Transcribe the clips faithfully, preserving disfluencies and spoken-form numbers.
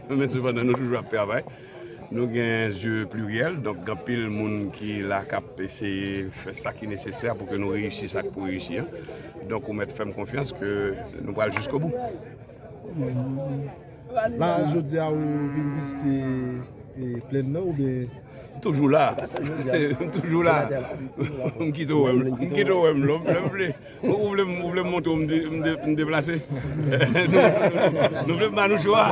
Men sepandan, nou toujou ap travay. Nou gen zye pliryèl, donk gen anpil moun ki la k ap eseye fè sa ki nesesè pou ke nou reyisi sa k pou reyisi an. Donk, ou mèt fè m konfyans ke nou pral jiskobou. La, jodi a, ou vin vizite e, plèn nan oubyen Toujou la. Toujou la. M kite w wè m. M kite w wè m lè w vle. Ou vle m, ou vle m montre w m de- m de- m deplase? Nou vle m ba nou chwa.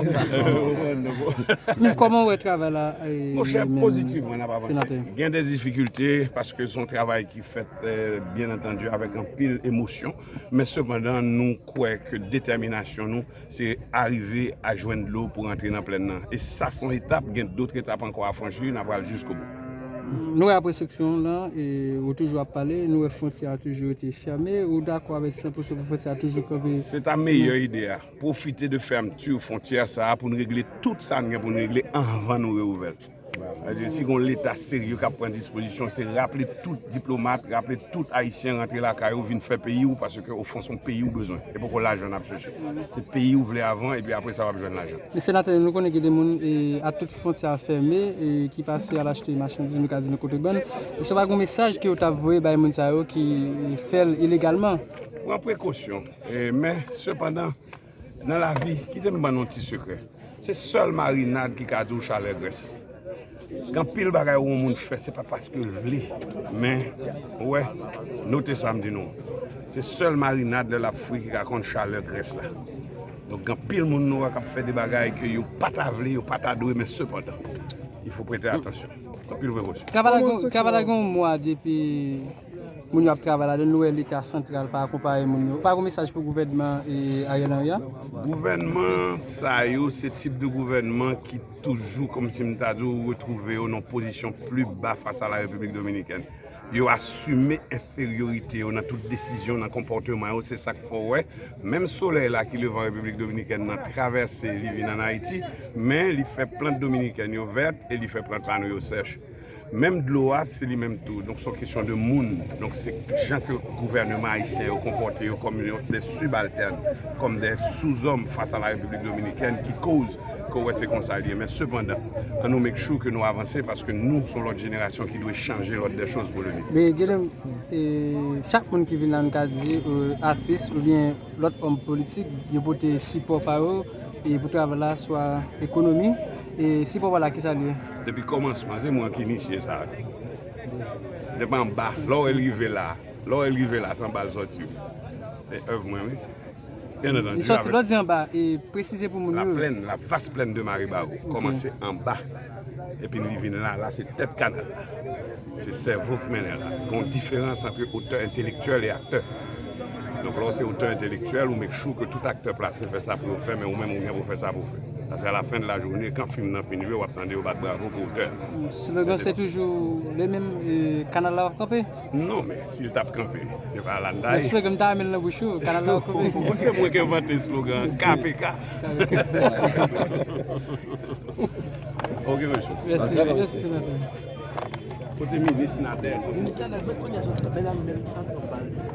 Men kòman w wè travay la e, Monchè, menm, pozitivman n ap avanse. senatè? Gen de difikilte paske se yon travay ki fèt, eh, byen antandi, avèk anpil emosyon. Men sepandan, nou kwè ke detèminasyon nou, se arive a jwenn dlo pou rantre nan plèn nan. E sa se yon etap, gen dòt etap ankò a franchi, n ap pral jiskobou. Nou wè apre seksyon lan, e, ou toujou ap pale, nou wè fwontyè a toujou rete fèmen, ou dakò avèk san pou san pou fwontyè a toujou kanpe? Se ta meyè ide a. Pwofite de fèmti fwontyè sa a pou n regle tout sa n gen pou n regle anvan nou reouvè l. Sa vle di, si gen yon Leta serye k ap pran dispozisyon, se raple tout diplomat, raple tout Ayisyen rantre lakay ou, vin fè peyi w, paske ofon se yon peyi w bezwen. E poko lajan n ap chèche. Se peyi w vle avan, epi apre sa w ap jwenn lajan. Men senatè, nou konnen gen de moun e, a tout fwontyè a fèmen e, ki pase al achte machandiz, nou ka di nan kote bann. Èske pa gen mesaj ke w t ap voye bay moun sa yo ki fè l ilegalman? Pran prekosyon. E, men, sepandan, nan lavi, kite m ban nou yon ti sekrè. Se sèl marinad ki ka di w chalè grès. Gen anpil bagay yon moun fè, se pa paske l vle. Men, ou wè, note sa m di nou. Se sèl marinad lè l ap fri ki ka konn chalè grès la. Donk, gen anpil moun nou wè k ap fè de bagay ke yo pa ta vle, yo pa ta dwe, men sepandan, il faut prêter attention. Anpil prekosyon. Travay la gen- travay la gen yon mwa depi moun yo ap travay ladan l, nou wè Leta santral pa akonpaye moun yo. Pa gen mesaj pou gouvènman e, Ariel Henry a? Gouvènman sa yo, se tip de gouvènman ki toujou, kòmsi m ta di w, retwouve yo nan pozisyon pli ba fas a la Repiblik Dominikèn. Yo asime enferyorite yo nan tout desizyon, nan konpòteman yo, se sa k fè w wè. Menm solèy la ki leve an Repiblik Dominikèn nan travèse, li vin ann Ayiti, men li fè plant dominikèn yo vèt e li fè plant pa nou yo sèch. Menm dlo a, se li menm tou. Donk, se yon kesyon de moun. Donk, se jan ke gouvènman ayisyen yo konpòte yo kòm yon, de sibaltèn, kòm de souzòm fas a la Repiblik Dominikèn ki koz ke w wè se konsa l ye. Men sepandan, ann nou make sure ke nou avanse paske nou, se yon lòt jenerasyon ki dwe chanje l'ordre des choses pou le mieux. Men gen de, e, chak moun ki vin la, nou ka di, e, atis oubyen lòt òm politik, yo pote sipò pa yo e, pou travay la, swa ekonomi. E sipò pa la, kisa l ye? Depi kòmansman, se mwen ki inisye sa. Depi anba, lè w wè l rive la, lè w wè l rive la, se anba l sòti. Se èv mwen, wi. Byen antandi. Li sòti, lè w di anba, e presize pou moun La yo. plaine, la vaste plaine de Maribaro, kòmanse anba. Epi li vin la, la se tèt kanal la. Se sèvo k mennen la. Gen yon diferans ant otè entelektyèl e aktè. Donk, lè w se otè entelektyèl, ou make sure ke tout aktè plase fè sa pou yo fè, men ou menm ou gen pou fè sa pou w fè. Paske a la fen de la jounen, kan fim nan fin jwe, w ap tande yo bat bravo pou otè a. Slogan se toujou le menm, e, kanal la w ap kanpe? Non, men si l t ap kanpe, se pa la n ta Men ye. slogan m ta renmen l nan bouch ou, kanal la w ap kanpe. Bon, se mwen ki envante slogan K P K. Ok, mesye. Mèsi, mèsi, senatè. Kote minis Nader?